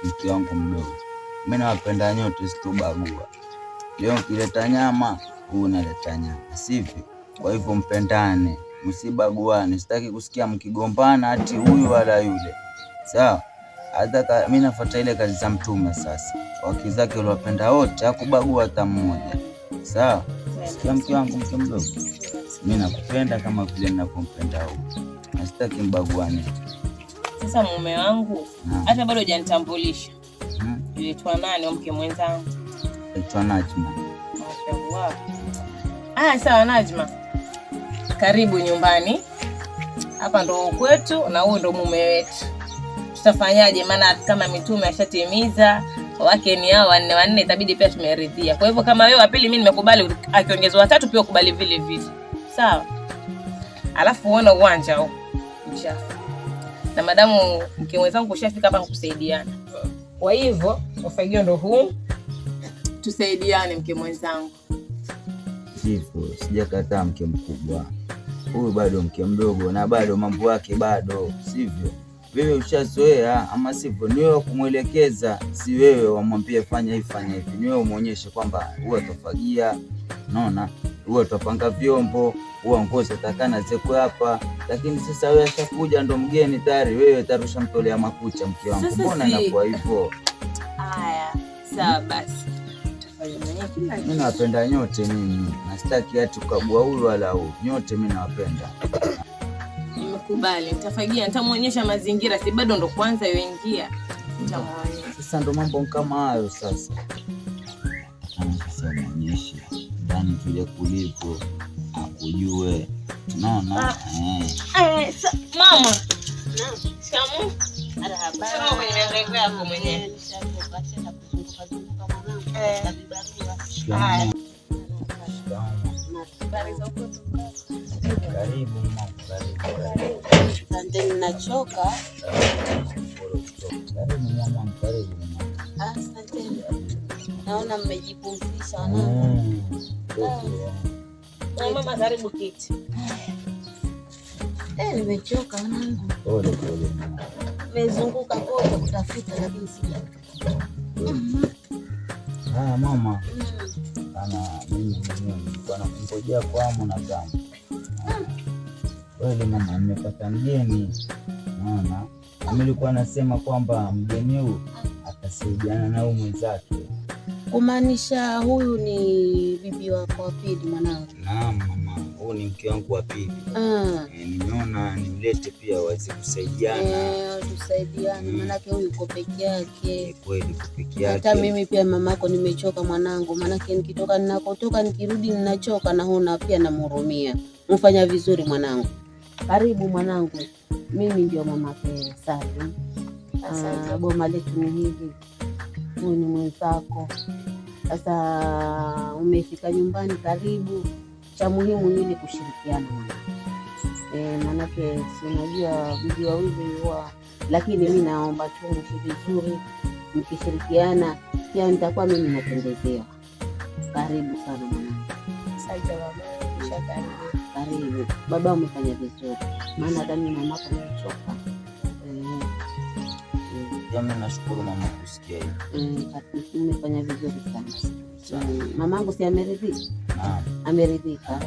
Mke wangu mdogo, mimi nawapenda nyote, situbagua. Leo nkileta nyama, huyu naleta nyama, sivyo? Kwa hivyo mpendane, msibaguane. Sitaki kusikia mkigombana ati huyu wala yule, sawa? Hata mimi nafuata ile kazi za Mtume. Sasa wake zake waliwapenda wote, hakubagua hata mmoja, sawa? Sikia mke wangu, mke mdogo, mimi nakupenda kama vile ninavyompenda huyu, na sitaki mbaguane. Sasa mume wangu, hata bado hujanitambulisha. Unaitwa nani mke mwenzangu? Naitwa Najma. Mashaallah. Ah, sawa Najma, karibu nyumbani. Hapa ndo kwetu na huyu ndo mume wetu. Tutafanyaje? Maana kama mitume ashatimiza wake ni hao wanne wanne, itabidi pia tumeridhia. Kwa hivyo kama wewe wa pili, mimi nimekubali, akiongezwa watatu pia ukubali vile vile, sawa? Alafu uone uwanja huu mchafu, na madamu mke mwenzangu ushafika hapa kusaidiana. Kwa hivyo ufagio ndo huu, tusaidiane mke mwenzangu. Sivyo, sijakataa mke mkubwa huyu, bado mke mdogo na bado mambo yake bado, sivyo? Wewe ushazoea ama sivyo? Ni wewe kumwelekeza, si wewe wamwambie fanya hivi fanya hivi. Ni wewe umuonyeshe kwamba huwa utafagia, unaona, huwa utapanga vyombo, huwa nguo zitakana zikwe hapa. Lakini sasa wewe ashakuja, ndo mgeni tayari, wewe tarusha mtolea makucha mke wangu, mbona inakuwa hivyo? Haya, sawa basi. Mimi nawapenda nyote mimi, nastaki hati ukabua huyu wala huyu, nyote mimi nawapenda. Nimekubali, nitafagia, nitamuonyesha mazingira, si bado ndo kwanza yoingia, nitamuonyesha. Sasa ndo mambo kama hayo sasa. Sasa muonyeshe ndani vile kulivyo, akujue. Tunaona mama. Shikamoo. Kwenye mihangaiko yako mwenyewe. Karibu mama, karibu. Asante, ninachoka. Karibu mama, karibu mama. Asante. Naona mmejipumzisha wanangu. Mama, karibu kiti. Nimechoka wanangu. Pole pole. Nimezunguka kote kutafuta lakini sijapata. Haya mama. Ana mimi mwenyewe nilikuwa nakungojea kwa hamu na ghamu. Kweli mama, nimepata mgeni. Naona nilikuwa nasema kwamba mgeni huyu atasaidiana na huyu mwenzake. Kumaanisha huyu ni bibi wako wa pili mwanangu? Naam mama, huyu ni mke wangu wa pili. Nimeona nimlete pia waweze kusaidiana. Tusaidiane, maanake huyu uko peke yake. Kweli uko peke yake. Hata mimi pia mamako nimechoka mwanangu, maanake nikitoka ninakotoka nikirudi ninachoka, na huna pia namhurumia. Mfanya vizuri mwanangu. Karibu mwanangu, mimi ndio mama Pere. Safi. Boma letu ni hivi, huyu ni mwenzako. Sasa umefika nyumbani, karibu. Cha muhimu ni ile kushirikiana mwanangu. Maanake si unajua bibi wawili huwa, lakini mi naomba tu mshi vizuri, mkishirikiana pia nitakuwa mimi napendezewa. Karibu sana mwanangu. Asante mama, karibu. Baba umefanya vizuri, maana hata mimi mamako nimechoka. Mimi nashukuru mama kusikia hivi. Umefanya vizuri sana. Mamangu si ameridhika? Naam. Ameridhika.